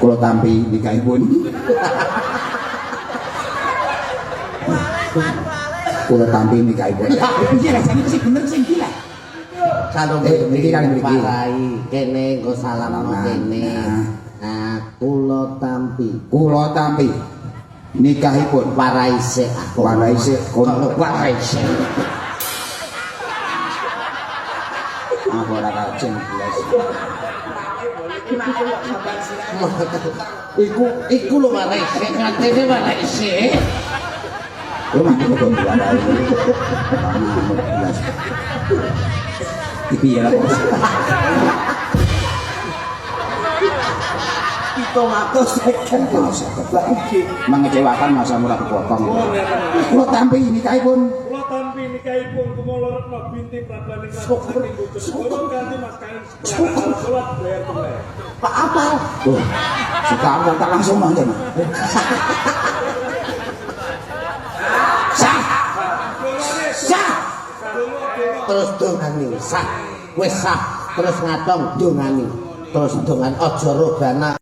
Kula tampi nikahipun. Kula tampi nikahipun. Piye lah jane sing bener sing ndi lah? Kalau Mriki kali mriki. Pak Rai, kene nggo salamno Salaman. kene. Nah. Nah, kula tampi. Kula tampi nikahipun. Warai sik aku. Warai sik, kono. Warai sik. Aku ora kaceng blas. Iku lho warai sik, ngantene warai sik. Lu mati kok diwarai. Blas. Iki piye lah bos? 750. Lah iki mengecewakan masa murah dipotong. Kula tampi nikahipun. Kula tampi nikahipun Kumala Retna binti Prabaning Ratu saking Bojonegoro kanthi mas kawin seperangkat alat sholat bayar tunai. Pak apa? Oh, sekarang tak langsung nonton. Sah. Sah. Terus dongani sah. Wis sah, terus ngatong dongani. Terus dongan aja robana.